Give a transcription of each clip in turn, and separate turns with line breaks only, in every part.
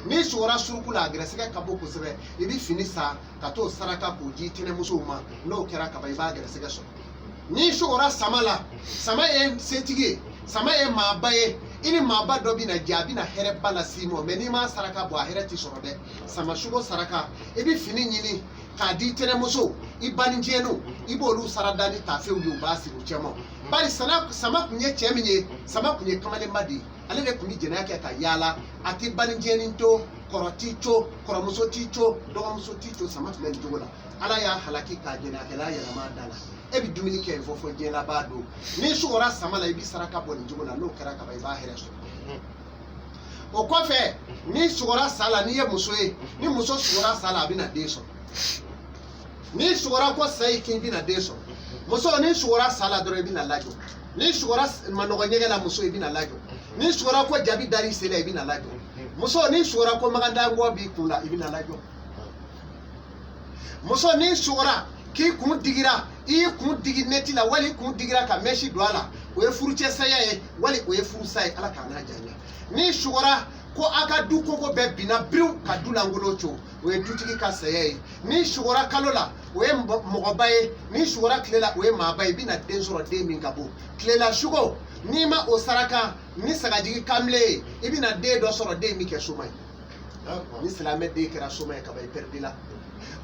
N'i sugora suruku la, a gɛrɛsɛgɛ ka bon kosɛbɛ. I bɛ fini san ka t'o saraka k'o di tɛnɛmusow ma. N'o kɛra kaban, i b'a gɛrɛsɛgɛ sɔrɔ. N'i sugora sama la, sama ye setigi ye, sama ye maaba ye. I ni maaba dɔ bɛna jɛ, a bɛna hɛrɛba las'i ma. Mɛ n'i m'a saraka bɔ, a hɛrɛ t'i sɔrɔ dɛ. Sama sugo saraka, i bɛ fini ɲini k'a di tɛnɛmuso, i banicɛninw, i b'olu sarada ni taafew ye, u b'a siri u cɛma. Bari sama kun ye cɛ min ye, sama kun ye kamalenba de ye. Ale de kun bɛ jɛnɛya kɛ ka yaala. A tɛ banicɛnin to, kɔrɔ t'i to, kɔrɔmuso t'i to, dɔgɔmuso t'i to. Sama tun bɛ nin cogo la. Ala y'a halaki k'a jɛnɛyakɛla yɛlɛma a da la. E bɛ dumuni kɛ yen fɔ diɲɛ laban don. N'i sugora sama la, i bɛ saraka bɔ nin cogo la. N'o kɛra kaban, i b'a hɛrɛ sɔrɔ. O kɔfɛ, n'i sugora sa la, n'i ye muso ye, ni muso sugora sa la, a bɛna den sɔrɔ. N'i sugora ko sa y'i kin, i bɛna den sɔrɔ. Muso, n'i sugora sa la dɔrɔn, i bɛna lajɔ. N'i sugora manɔgɔ ɲɛgɛn la, muso, i bɛna lajɔ. N'i sugora ko jabi dar'i sen la, i bɛna lajɔ. Muso, n'i sugora ko magadangɔ b'i kun la, i bɛna lajɔ. Muso, n'i sugora k'i kun digira, i y'i kun digi neti la, wali i kun digira ka mɛsi don a la, o ye furucɛ saya ye, wali o ye furusa ye. Ala k'a n'a janya. N'i sugora ko a ka du koko bɛɛ binna biriw ka du lankolon to, o ye dutigi ka saya ye. N'i sugora kalo la, o ye mɔgɔba ye. N'i sugora tile la, o ye maaba ye. I bɛna den sɔrɔ, den min ka bon. Tilela sugo, n'i ma o saraka ni sagajigi kanbilen ye, i bɛna den dɔ sɔrɔ, den min kɛ soma ye. Ni silamɛ den kɛra soma ye kaban, i pɛridi la.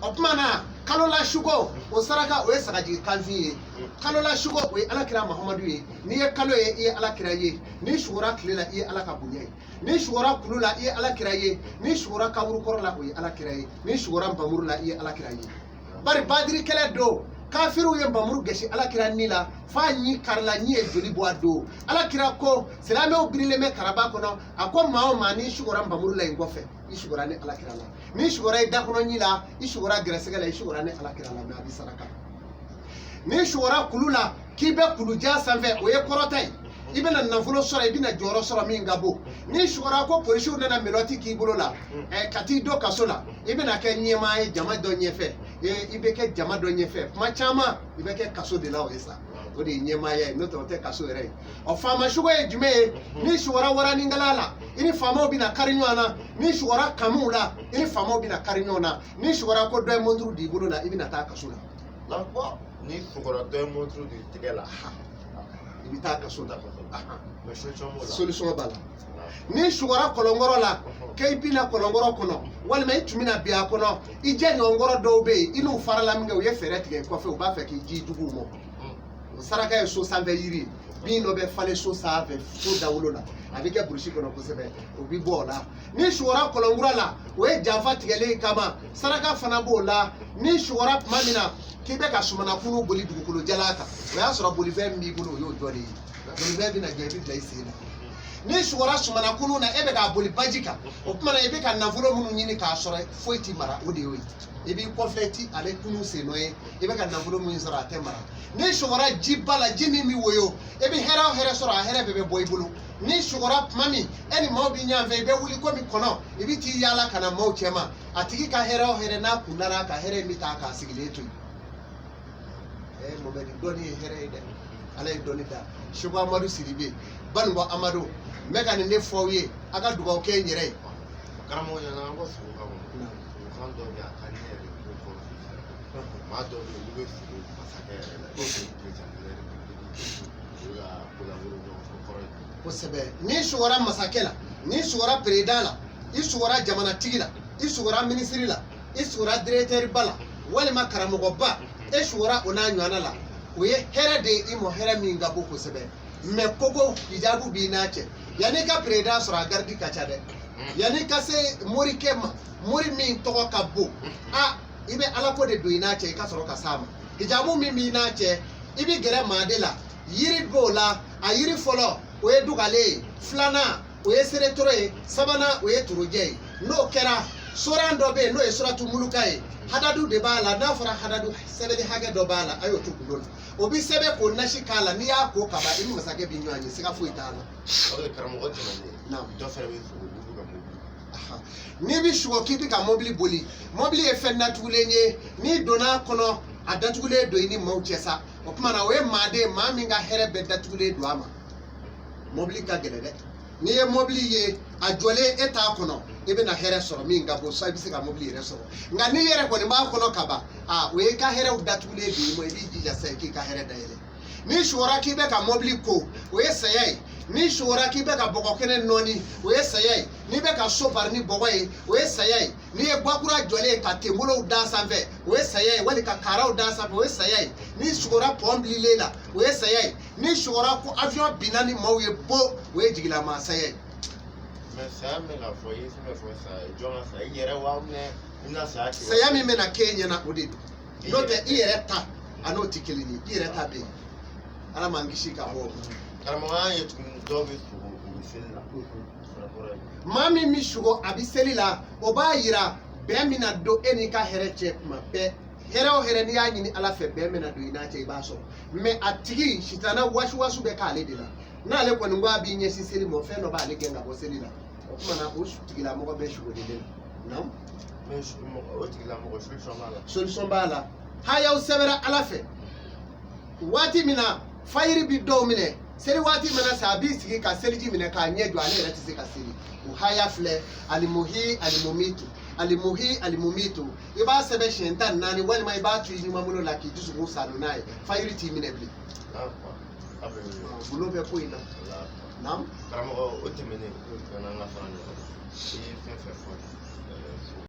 O tuma na, kalola sugo, o saraka, o ye sagajigi kanfin ye. Kalola sugo, o ye Alakira Mahamadu ye. N'i ye kalo ye, i ye Alakira ye. N'i sugora tile la, i ye Ala ka bonya ye. N'i sugora kulu la, i ye Alakira ye. N'i sugora kaburu kɔrɔ la, o ye Alakira ye. N'i sugora npamuru la, i ye Alakira ye. Bari Badiri kɛlɛ don, kafiriw ye npamuru gɛsi Alakira ni la f'a ɲi karila, ɲi ye joli bɔ a don. Alakira ko, silamɛw birilen bɛ karaba kɔnɔ, a ko maa o maa n'i sugora npamuru la in kɔfɛ, i sugora ni Alakira la. N'i sugora i dakɔnɔ ɲi la, i sugora gɛrɛsɛgɛ la, i sugora ni Alakira la. Mɛ a bɛ saraka. N'i sugora kulu la, k'i bɛ kulujan sanfɛ, o ye kɔrɔta ye. I bɛna nafolo sɔrɔ, i bɛna jɔyɔrɔ sɔrɔ min ka bon. N'i sugora ko polisiw nana menottes k'i bolo la ka t'i don kaso la, i bɛna kɛ ɲɛmaa ye jama dɔ ɲɛfɛ. I bɛ kɛ jama dɔ ɲɛfɛ kuma caman, i bɛ kɛ kaso de la. O ye sa, o de ye ɲɛmaaya ye, n'o tɛ o tɛ kaso yɛrɛ ye. Ɔ, faama sugo ye jumɛn ye? N'i sugora waranikala la, i ni faamaw bɛna kari ɲɔgɔn na. N'i sugora kamiw la, i ni faamaw bɛna kari ɲɔgɔn na. N'i sugora ko dɔ ye monturu di i bolo la, i bɛna taa kaso la.
N'i sugora dɔ ye monturu di i tɛgɛ la,
i bɛ taa kaso la.
Mais solution b'o la.
Solution b'a la. N'i sugora kɔlɔnkɔrɔ la, k'i binna kɔlɔnkɔrɔ kɔnɔ, walima i tun bɛna bin a kɔnɔ, i jɛ ɲɔgɔnkɔrɔ dɔw bɛ yen, i n'u farala min kɛ, u ye fɛɛrɛ tigɛ i kɔfɛ, u b'a fɛ k'i ji juguw ma. O saraka ye so sanfɛ yiri ye. Bin dɔ bɛ falen so sanfɛ, so dawolo la, a bɛ kɛ burusi kɔnɔ kosɛbɛ, o bɛ bɔ o la. N'i sugora kɔlɔnkura la, o ye janfa tigɛlen kama, saraka fana b'o la. N'i sugora tuma min na k'i bɛ ka sumana kunu boli dugukolo jalan kan, o y'a sɔrɔ bolifɛn min b'i bolo, o y'o jɔlen ye. Bolifɛn bɛna jɔ, i bɛ bila i sen na. N'i sugora sumana kunu na, e bɛ k'a boli baji kan, o tuma na i bɛ ka nafolo minnu ɲini k'a sɔrɔ, foyi ti mara. O de y'o ye. I b'i kɔfilɛ ti ale kunu sen nɔ ye, i bɛ ka nafolo min sɔrɔ, a tɛ mara. N'i sugora jiba la, ji min bɛ woyo, e bɛ hɛrɛ o hɛrɛ sɔrɔ, a hɛrɛ bɛɛ bɛ bɔ i bolo. N'i sugora tuma min e ni maaw bɛ ɲɔgɔn fɛ, i bɛ wuli komi kɔnɔ, i bɛ t'i yaala ka na maaw cɛma. A tigi ka hɛrɛ o hɛrɛ n'a kun dara a kan, hɛrɛ in bɛ taa k'a sigilen to yen. Mohamɛdi, dɔnni ye hɛrɛ ye dɛ. Ala ye dɔnni da. Seko Amadu Sidibe, Banikɔ Amadu, n bɛ ka nin de fɔ aw ye, a ka dugawu kɛ n yɛrɛ ye.
Karamɔgɔ ɲɛna, an ko sugukan kɔnɔ, sugukan dɔw bɛ yen, a ka di ne yɛrɛ ye ko kɔrɔ. Maa dɔw bɛ yen, olu bɛ sugo masakɛ yɛrɛ la, président de la République, olu ka kolankolon ɲɔgɔn fɔ kɔrɔ ye.
Kosɛbɛ. N'i sugora masakɛ la, n'i sugora président la, i sugora jamanatigi la, i sugora minisiri la, i sugora directeur ba la, walima karamɔgɔba, e sugora o n'a ɲɔgɔnna la, o ye hɛrɛ de ye i ma, hɛrɛ min ka bon kosɛbɛ. Mɛ koko hijabu b'i n'a cɛ. Yanni i ka président sɔrɔ, a garidi ka ca dɛ. Yanni i ka se morikɛ ma, mori min tɔgɔ ka bon, a i bɛ alako de don i n'a cɛ, i ka sɔrɔ ka s'a ma. Hijabu min b'i n'a cɛ, i bɛ gɛrɛ maa de la. Yiri b'o la. A yiri fɔlɔ, o ye dugalen ye. Filanan, o ye seretoro ye. Sabanan, o ye torojɛ ye. N'o kɛra, soran dɔ bɛ yen, n'o ye suratu muluka ye, hadadu de b'a la. N'a fɔra hadadu, sɛbɛnni hakɛ dɔ b'a la, a y'o to gundo la, o bɛ sɛbɛn k'o nasi k'a la. N'i y'a ko kaban, i ni masakɛ bɛ ɲɔgɔn ye, siga foyi t'a la.
O ye karamɔgɔ tɛmɛnen.
Naam.
Dɔ fana bɛ sugo k'u bɛ ka mobili.
N'i bɛ sugo k'i bɛ ka mobili boli, mobili ye fɛn datugulen ye. N'i donna a kɔnɔ, a datugulen don i ni maaw cɛ sa. O tuma na, o ye maa de ye, maa min ka hɛrɛ bɛɛ datugulen don a ma. Mobili ka gɛlɛn dɛ. N'i ye mobili ye a jɔlen, e t'a kɔnɔ. I bɛna hɛrɛ sɔrɔ min ka bon sa, i bɛ se ka mobili yɛrɛ sɔrɔ. Nka n'i yɛrɛ kɔni b'a kɔnɔ ka ban, aa, o ye i ka hɛrɛw datugulen de ye ma. I b'i jija sa i k'i ka hɛrɛ dayɛlɛ. N'i sugora k'i bɛ ka mobili ko, o ye saya ye. N'i sugora k'i bɛ ka bɔgɔ kɛnɛ nɔɔni, o ye saya ye. N'i bɛ ka so bari ni bɔgɔ ye, o ye saya ye. N'i ye gakura jɔlen ye ka tenbolow da sanfɛ, o ye saya ye. Wali ka karaw da sanfɛ, o ye saya ye. N'i sugora pɔn bililen la, o ye saya ye. N'i sugora ko avion binna ni maaw ye bo, o ye jigilama saya ye.
Mais saya min ka fɔ, i ye fɛn bɛɛ fɔ saya ye, jɔn ka saya? I yɛrɛ wa minɛ i bɛna saya kɛ?
Saya min bɛna k'e ɲɛna, o de don. N'o tɛ, i yɛrɛ ta a n'o tɛ kelen ye. I yɛrɛ ta bɛ yen, Ala m'an kisi ka bɔ o ma.
Karamɔgɔ, an ye tuguni, dɔw bɛ sugo, u bɛ seli la, o fana kɔrɔ ye?
Maa min bɛ sugo a bɛ seli la, o b'a yira bɛn bɛna don e n'i ka hɛrɛ cɛ tuma bɛɛ. Hɛrɛ o hɛrɛ n'i y'a ɲini Ala fɛ, bɛn bɛna don i n'a cɛ, i b'a sɔrɔ. Mais a tigi sitana wasuwasu bɛ k'ale de la. N'ale kɔni ko a b'i ɲɛsin seli ma, fɛn dɔ b'ale gɛn ka bɔ seli la. O tuma na, o tigilamɔgɔ bɛ sugo de la. Naamu.
Mais o tigilamɔgɔ, solution b'a la?
Solution b'a la. Hayaw sɛbɛra Ala fɛ. Waati min na fayiri bi dɔw minɛ, seli waati mana se, a b'i sigi ka seliji minɛ k'a ɲɛ jɔ, ale yɛrɛ tɛ se ka seli. O haya filɛ: alimuhi alimumitu, alimuhi alimumitu. I b'a sɛbɛn siɲɛ 14, walima i b'a to i ɲuman bolo la k'i dusukun salo n'a ye, fayiri t'i minɛ bilen. Gulo bɛ ko in na. Naam.
Karamɔgɔ, o tɛmɛnen ka na, an ka fara ɲɔgɔn kan. I ye fɛn fɛn fɔ.